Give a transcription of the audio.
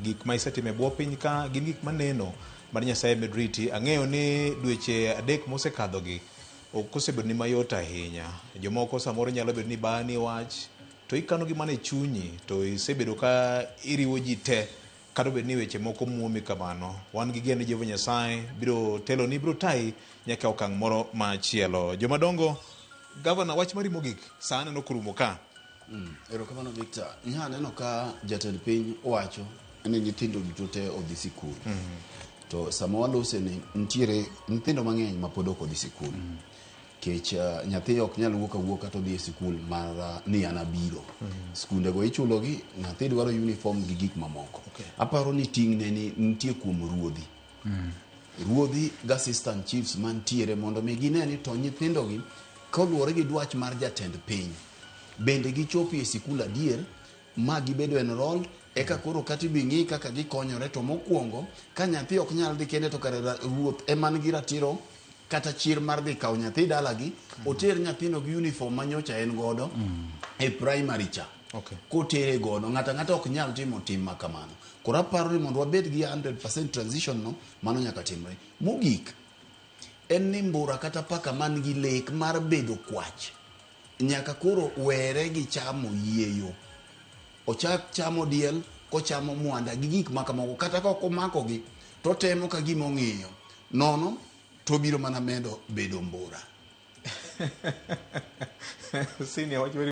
Gik ma isetimo e bwo piny ka gin gik maneno mar Nyasaye med riti. Ang'eyo ni dweche 3 mosekadhogi ok osebedo ni mayot ahinya. Jomoko samoro nyalo bedo ni bani wach to ikano gi mana e chunyi to isebedo ka iriwo ji te kata obedo ni weche moko muomi kamano. Wan gi geno ni Jehova Nyasaye biro teloni, biro tayi nyaka e okang' moro machielo. Jomadongo, gavana, wach mari mogik sa aneno korumo ka. Erokamano Victor. Nya aneno ka jatend piny owacho ni nyithindo duto te odhi sikul. To sama walose ni nitiere nyithindo mang'eny ma pod ok odhi sikul. Kech nyathi ok nyal wuok awuoka to odhi e sikul mar ni an abiro. Skunde go ichulogi, nyathi dwaro uniform gi gik mamoko. Aparo ni ting'ne ni nitie kuom ruodhi. Ruodhi gi assistant chiefs mantiere mondo mi gine ni to nyithindogi koluwore gi dwach mar jatend piny bende gichopi e sikul adier ma gibedo enrolled eka koro kata ibi ng'i kaka gikonyore to mokwongo ka nyathi ok nyal dhi kende to kare ruoth ema nigi ratiro kata chir mar dhi kawo nyathi dalagi oter nyathino gi uniform ma nyocha en godo e primary cha. Kotere godo ng'ato ang'ata ok nyal timo tim ma kamano. Koro aparo ni mondo wabed gi 100% transition no, mano nyaka timre. Mogik en ni mbura kata paka man gi lek mar bedo kwach nyaka koro were gi chamo yieyo. Ochak chamo diel kochamo mwanda gi gik ma kamago, kata ka ok omakogi to otemo ka gima ong'iyo nono to obiro mana medo bedo mbura. Senior, wach mari.